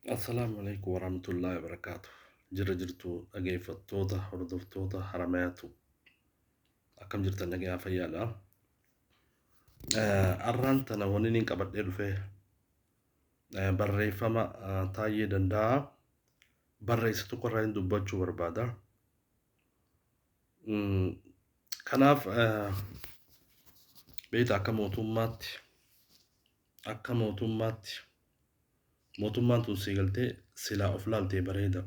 Assalaamu alaikum warahmatullaahi wabarakaatu. Jirra jirtu dhageeffattoota, hordoftoota Haramayaatu. Akkam jirtan nagayaa fayyaadha. Arraan tana wanni inni qabadhee dhufe barreeffama Taayyee Danda'aa barreesse tokko irraa hin dubbachuu barbaada. Kanaaf beektaa akka mootummaatti mootummaan tun sii galtee silaa of laaltee bareeda.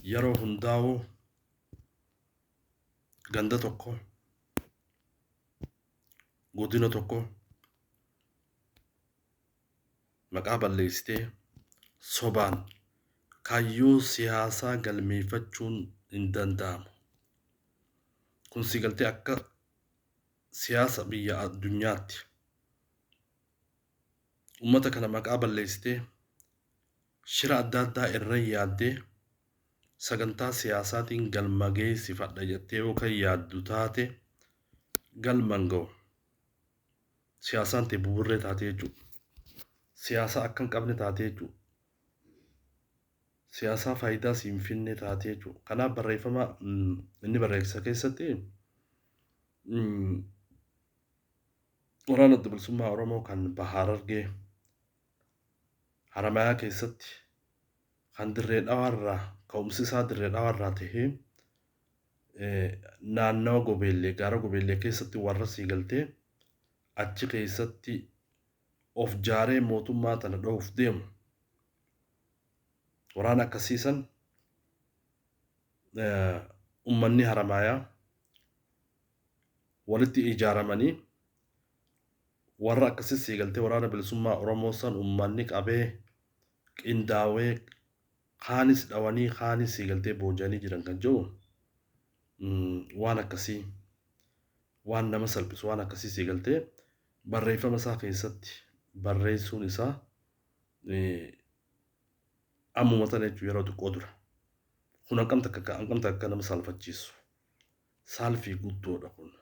Yeroo hundaa'uu ganda tokko, godina tokko maqaa balleessitee sobaan kaayyoo siyaasaa galmeeffachuun hin danda'amu. Kun sii galtee akka siyaasa biyya addunyaatti ummata kana maqaa balleessitee shira adda addaa irra yaaddee sagantaa siyaasaatiin galma geessifadha jettee yoo kan yaaddu taate galma hin ga'u. Siyaasaan ta'e buburree taate jechuudha. Siyaasa akka hin qabne taate jechuudha. Siyaasaa faayidaa si hin finne taate jechuudha. Kanaaf barreeffama inni barreessa keessatti waraana Adda Bilisummaa Oromoo kan Baha Harargee Haramayaa keessatti kan Dirree Dhawaarraa ka'umsi isaa Dirree Dhawaarraa tahee naannawa Gobeellee, gaara Gobeellee keessatti warra sii galtee achi keessatti of jaaree mootummaa tana dhohuuf deemu, waraana akkasiisan ummanni Haramaayaa walitti ijaaramanii warra akkasii sii galtee waraana bilisummaa Oromoo san ummanni qabee qindaawee kaanis dhawanii kaanis sii galtee booji'anii jiran kan jiru, waan akkasii, waan nama salphisu, waan akkasii sii galtee barreeffama isaa keessatti barreessuun isaa ammuma tana jechuun yeroo xiqqoo dura. Kun hanqam takka nama saalfachiisu. Saalfii guddoodha kun.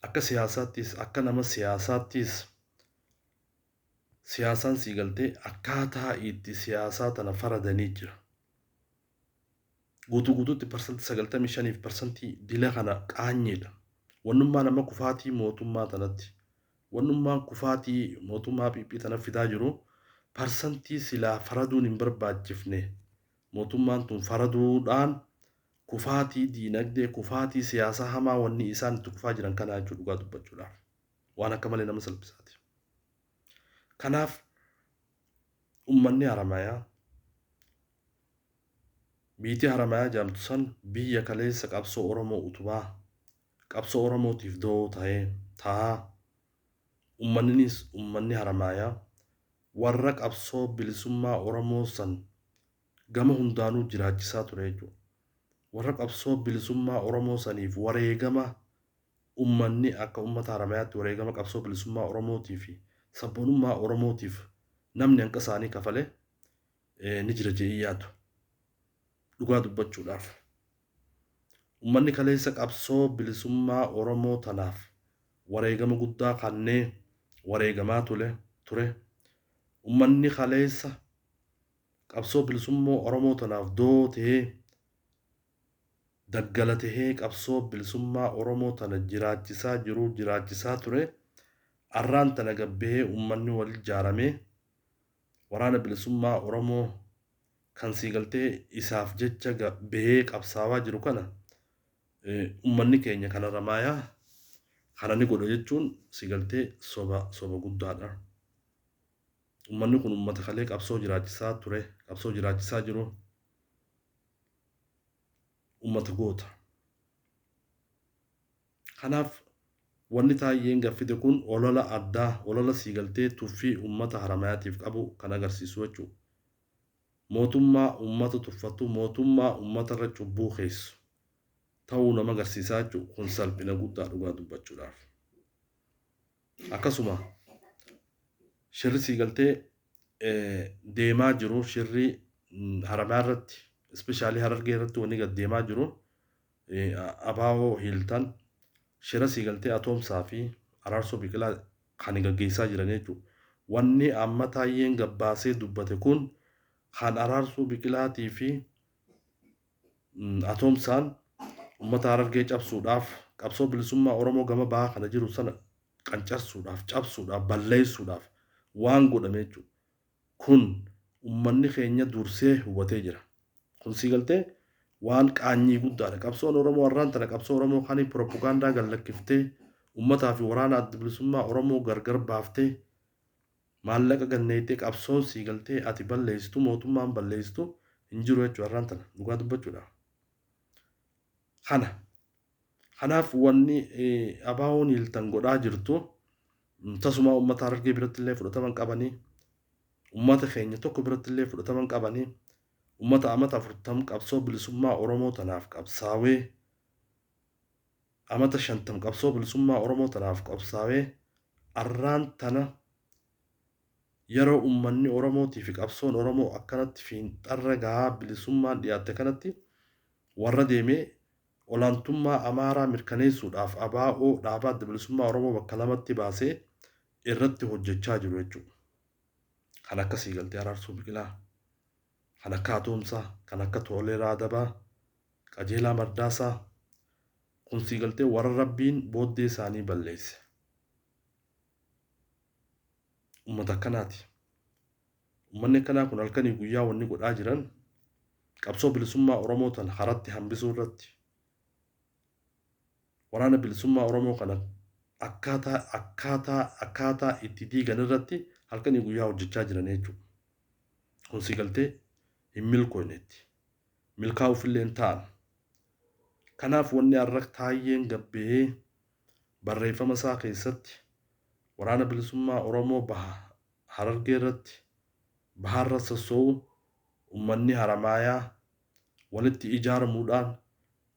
Akka siyaasaattis, akka nama siyaasaattis, siyaasaan sii galtee akkaataa itti siyaasaa tana faradanii jira. Guutuu guutuutti 95% parsantii dila kana qaanyeedha. Wannummaan amma kufaatii mootummaa tanatti, wannummaan kufaatii mootummaa PP tana fidaa jiru, parsantii silaa faraduun hin barbaachifne mootummaan tun faraduudhaan kufaatii diinagdee, kufaatii siyaasaa hamaa wanni isaan itti kufaa jiran kana jechuu dhugaa dubbachuudhaaf. Waan akka malee nama salphisaati. Kanaaf ummanni Haramayaa, biitii Haramayaa jedhamtu san, biyya kaleessa qabsoo Oromoo utubaa, qabsoo Oromootiif da'oo ta'ee ta'a. Ummanninis, ummanni Haramayaa warra qabsoo bilisummaa Oromoo san gama hundaanuu jiraachisaa ture jechuudha. Warra qabsoo bilisummaa Oromoo saniif wareegama, ummanni akka ummata Haramayaatti wareegama qabsoo bilisummaa Oromootii fi sabboonummaa Oromootiif namni hanqa isaanii kafale ni jira jedhee yaadu. Dhugaa dubbachuudhaaf. Ummanni kaleessa qabsoo bilisummaa Oromoo tanaaf wareegama guddaa kannee wareegamaa ture. Ummanni kaleessa qabsoo bilisummaa Oromoo tanaaf dootee daggala tahee qabsoo bilisummaa Oromoo tana jiraachisaa jiru, jiraachisaa ture. Arraan tana gabbahee ummanni wal ijaaramee waraana bilisummaa Oromoo kan sii galtee isaaf jecha bahee qabsaawaa jiru kana, ummanni keenya kana Haramaayaa kana ni godha jechuun si galtee soba, soba guddaadha. Ummanni kun ummata kalee qabsoo jiraachisaa ture, qabsoo jiraachisaa jiru, ummata goota. Kanaaf wanni Taayyeen gaffite kun olola addaa, olola sii galtee tuffii ummata Haramayaatiif qabu kan agarsiisu jechuudha. Mootummaa ummata tuffatu, mootummaa ummata irra cubbuu keessu ta'uu nama agarsiisaa jechuudha. Kun salphina guddaa dhugaa dubbachuudhaaf. Akkasuma shirri sii galtee deemaa jiru, shirri Haramayaa irratti, especially Harargee irratti wanni gad deemaa jiru, Abaawoo Hiiltan shira sii galtee Atoomsaa fi Araarsoo Biqilaa kan gaggeessaa jiran jechuudha. Wanni amma Taayyeen gabbaasee dubbate kun kan Araarsuu Biqilaatii fi Atoomsaan uummata Harargee cabsuudhaaf, qabsoo bilisummaa Oromoo gama bahaa kana jiru sana qancarsuudhaaf, cabsuudhaaf, balleessuudhaaf waan godhame jechuudha. Kun uummanni keenya dursee hubatee jira. Kun sii galtee waan qaanyii guddaadha. Qabsoon Oromoo har'aan tana qabsoo Oromoo kan piroopagaandaa gallakkiftee uummataa fi waraana adda bilisummaa Oromoo gargar baaftee maallaqa ganneettee qabsoon sii galtee ati balleessitu, mootummaan balleessitu hin jiru jechuudha har'aan tana dhugaa dubbachuudha. Kana. Kanaaf wanni ABO'n Hiiltan godhaa jirtu tasuma uummata Harargee biratti illee fudhataman qabanii, uummata keenya tokko biratti illee fudhataman qabanii, uummata amata 40 qabsoo bilisummaa Oromoo tanaaf qabsaawee, amata 50 qabsoo bilisummaa Oromoo tanaaf qabsaawee, arraan tana yeroo uummanni Oromootii fi qabsoon Oromoo akkanatti fiinxarra gahaa bilisummaan dhiyaatte kanatti warra deemee olaantummaa Amaaraa mirkaneessuudhaaf ABO dhaabaa adda bilisummaa Oromoo bakka lamatti baasee irratti hojjechaa jiru jechuudha. Kan akka Siigaltee Araarsoo Biqilaa, kan akka Atoomsaa, kan akka Toleeraa Adabaa, Qajeelaa Mardaasaa, kun siigaltee warra Rabbiin booddee isaanii balleesse. Uummata akkanaati. Uummanni akkanaa kun halkanii guyyaa wanni godhaa jiran qabsoo bilisummaa Oromoo tana haratti hambisuu irratti, waraana bilisummaa Oromoo kana akkaataa itti diigan irratti halkanii guyyaa hojjechaa jiran jechuudha. Kun siigaltee hin milkoofnetti. Milkaa'uufillee hin ta'an. Kanaaf wanni har'a Taayyeen gabbee barreeffama isaa keessatti waraana bilisummaa Oromoo baha Harargee irratti baharra sossoo'u uummanni Haramaayaa walitti ijaaramuudhaan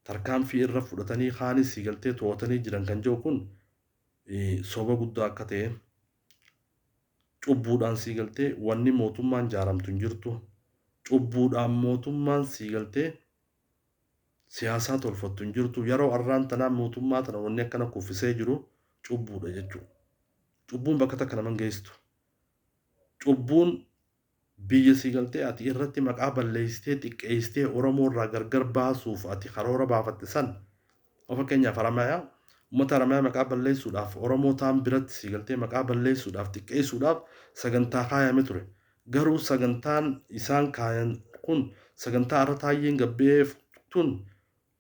tarkaanfii irra fudhatanii kaanis siigaltee to'atanii jiran kan jiru kun soba guddaa akka ta'e, cubbuudhaan siigaltee wanni mootummaan jaaramtu hin jirtu, cubbuudhaan mootummaan siigaltee siyaasaa tolfattu hin jirtu. Yeroo arraan tanaa mootummaa tana wanni akkana kuffisee jiru cubbuudha jechuudha. Cubbuun bakka takka nama hin geessitu. Cubbuun biyya siigaltee ati irratti maqaa balleessitee xiqqeessitee Oromoo irraa gargar baasuuf ati karoora baafatte san, fakkeenyaaf Haramayaa, uummata Haramayaa maqaa balleessuudhaaf, Oromoo taan biratti siigaltee maqaa balleessuudhaaf, xiqqeessuudhaaf sagantaa kaayame ture. Garuu sagantaan isaan kaayan kun, sagantaa har'a Taayyeen gabbee tun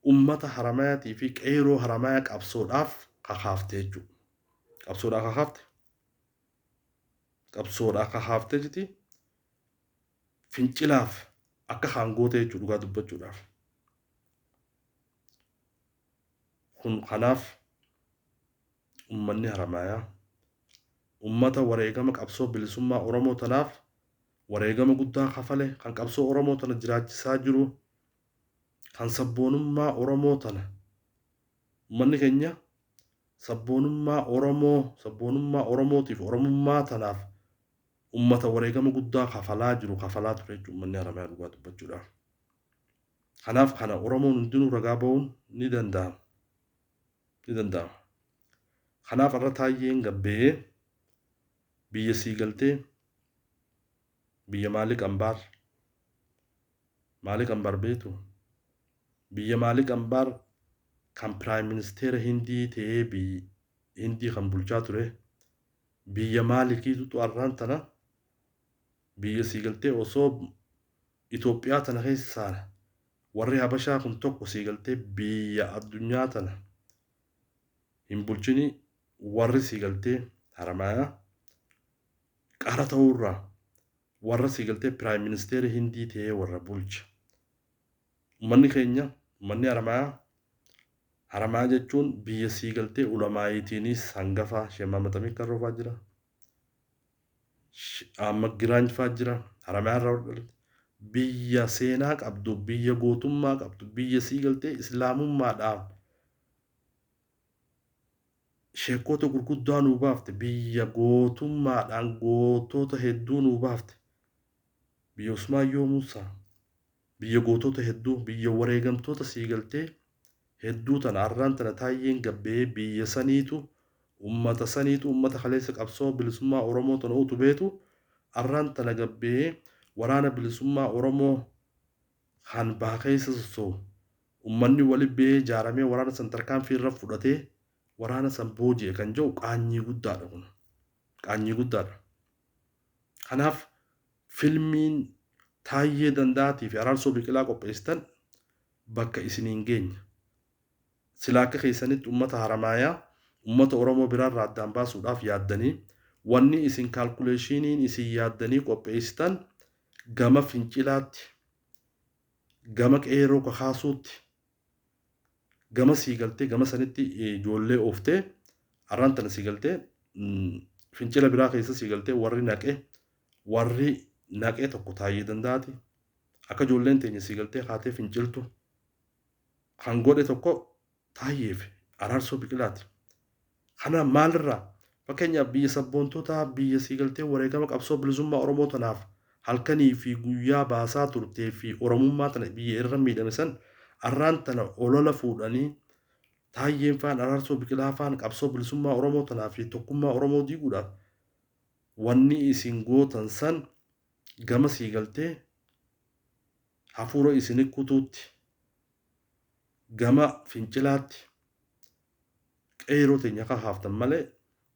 uummata Haramayaatii fi qeeroo Haramayaa qabsoodhaaf kakaafte jechuudha. Qabsoodhaaf kakaafte. Qabsoodhaaf kakaaftee jirti. Fincilaaf akka haangoote jechuudha dhugaa dubbachuudhaaf. Kun kanaaf uummanni Haramayaa uummata wareegama qabsoo bilisummaa Oromoo tanaaf wareegama guddaa kafale, kan qabsoo Oromoo tana jiraachisaa jiru, kan sabboonummaa Oromoo tana uummanni keenya sabboonummaa Oromoo, sabboonummaa Oromootiif Oromummaa tanaaf uummata wareegama guddaa kafalaa jiru, kafalaa ture jechuudha uummanni Haramayaa dhugaa dubbachuudhaaf. Kanaaf kana Oromoon hundinuu ragaa ba'uun ni danda'ama. Ni danda'ama. Kanaaf har'a Taayyeen gabbee biyya siigaltee biyya Maalik Ambaar, Maalik Ambaar beektu, biyya Maalik Ambaar kan piraayim ministeera Hindii ta'ee biyya Hindii kan bulchaa ture, biyya Maalikiitu har'aan tana biyya siigaltee osoo Itoophiyaa tana keessaa warri Habashaa kun tokko siigaltee biyya addunyaa tana hin bulchini, warri siigaltee Haramayaa qara ta'uurraa warra siigaltee piraayim ministeera Hindii ta'ee warra bulcha. Uummanni keenya, uummanni Haramayaa, Haramayaa jechuun biyya siigaltee ulamaayiitiinis hangafa Sheemaa Maxamii Karroofaa jira. Amma Giraanjfaa jira. Haramayaa irraa warra biyya seenaa qabdu, biyya gootummaa qabdu, biyya siigaltee islaamummaadhaan sheekota gurguddaa nuu baafte, biyya gootummaadhaan gootota hedduu nuu baafte, biyya Usmaayyoo Muusaa, biyya gootota hedduu, biyya wareegamtoota siigaltee hedduu tana har'aan tana Taayyeen gabbee biyya saniitu Ummata saniitu ummata kaleessa qabsoo bilisummaa Oromoo tana utubeetu arraan tana gabbee waraana bilisummaa Oromoo kan baha keessa sossoo'u ummanni wali ba'ee ijaaramee waraana san tarkaanfii irra fudhatee waraana san booji'e kan jedhu qaanyii guddaadha kun. Qaanyii guddaadha. Kanaaf filmiin Taayyee Danda'aatii fi Araarsoo Biqilaa qopheessitan bakka isin hin geenye. Sila akka keessanitti ummata Haramaayaa ummata Oromoo biraarraa addaan baasuudhaaf yaaddanii wanni isin kaalkuleeshiniin isin yaaddanii qopheessitan gama fincilaatti, gama qeerroo kakaasuutti, gama sii galtee gama sanitti ijoollee ooftee arraan tana sii galtee fincila biraa keessa sii galtee warri naqe tokko Taayyee Danda'aati. Akka ijoolleen teenya sii galtee kaatee finciltu kan godhe tokko Taayyeef Araarsoo Biqilaati. Kana maalirraa? Fakkeenyaaf biyya sabboontota, biyya sii galtee wareegama qabsoo bilisummaa Oromoo tanaaf halkanii fi guyyaa baasaa turtee fi Oromummaa tana biyya irra miidhame san arraan tana olola fuudhanii Taayyeen faan Araarsoo Biqilaa faan qabsoo bilisummaa Oromoo tanaa fi tokkummaa Oromoo diiguudhaaf wanni isin gootan san gama sii galtee hafuura isini kutuutti, gama fincilaatti qeeroo teenya kakaaftan malee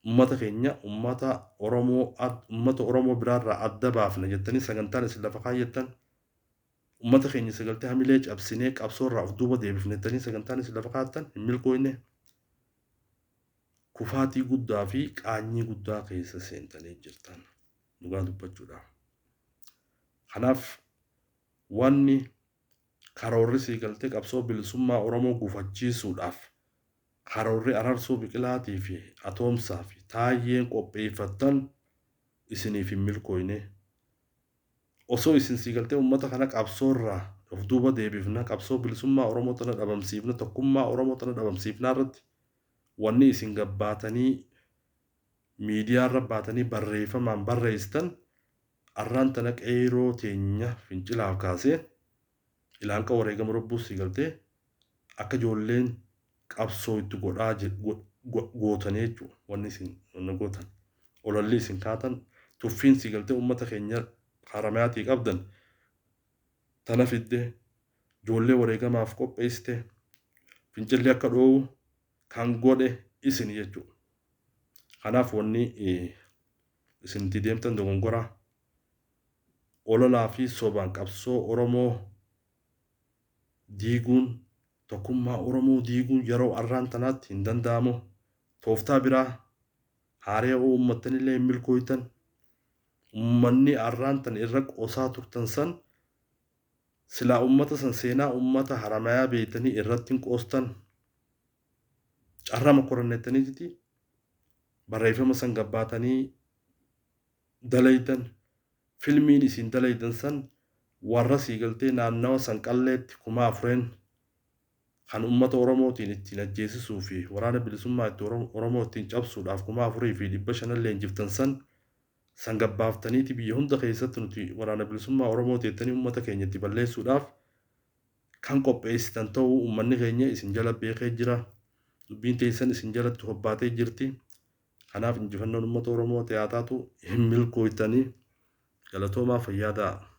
ummata keenya ummata Oromoo biraarraa adda baafna jettanii sagantaan isin lafa kaayyattan, ummata keenya sagaltee hamilee cabsinee qabsoo irraa of duuba deebifne jettanii sagantaan isin lafa kaayattan hin milkooyne. Kufaatii guddaa fi qaanyii guddaa keessa seentanii jirtan dhugaa dubbachuudhaaf. Kanaaf wanni karoorri sii galtee qabsoo bilisummaa Oromoo gufachiisuudhaaf karoorri Araarsoo Biqilaatii fi Atoomsaa fi Taayyeen qopheeffattan isiniif hin milkooyne. Osoo isin sii galtee uummata kana qabsoorraa of duuba deebifna, qabsoo bilisummaa Oromoo tana dhabamsiifna, tokkummaa Oromoo tana dhabamsiifnaa irratti wanni isin gabbaatanii miidiyaarra baatanii barreeffamaan barreessitan arraan tana qeeroo teenya fincilaaf kaasee ilaanqa wareegama lubbuu sii galtee akka ijoolleen qabsoo itti godhaa gootanii jechuudha. Wanni isin gootan, olalli isin kaatan, tuffiin sii galtee uummata keenya Haramaatii qabdan tana fidde ijoollee wareegamaaf qopheessite fincilli akka dhoowwu kan godhe isin jechuudha. Kanaaf wanni isin itti deemtan dogongoraa. Ololaa fi sobaan qabsoo Oromoo diiguun, tokkummaa Oromoo diiguun yeroo arraan tanaatti hin danda'amu. Tooftaa biraa haaree uummattanillee hin milkooytan. Uummanni arraan tan irra qoosaa turtan san silaa uummata san seenaa uummata Haramayaa beeytanii irratti hin qoostan. Carraa mokorannettaniititi barreeffama san gabbaatanii dalaydan. Filmiin isin dalaydan san warra sii galtee naannawa san qalleetti 4000 kan uummata Oromootiin ittiin ajjeesisuu fi waraana bilisummaa itti Oromoo ittiin cabsuudhaaf 4500 leenjiftan san san gabbaaftaniiti biyya hunda keessatti nuti waraana bilisummaa Oromoo teettanii uummata keenya itti balleessuudhaaf kan qopheessitan ta'uu uummanni keenya isin jala beekee jira. Dubbiin teessan isin jalatti hobbaatee jirti. Kanaaf injifannoon uummata Oromoo tiyaataatu hin milkooytanii. Galatoomaa, fayyaa ta'a.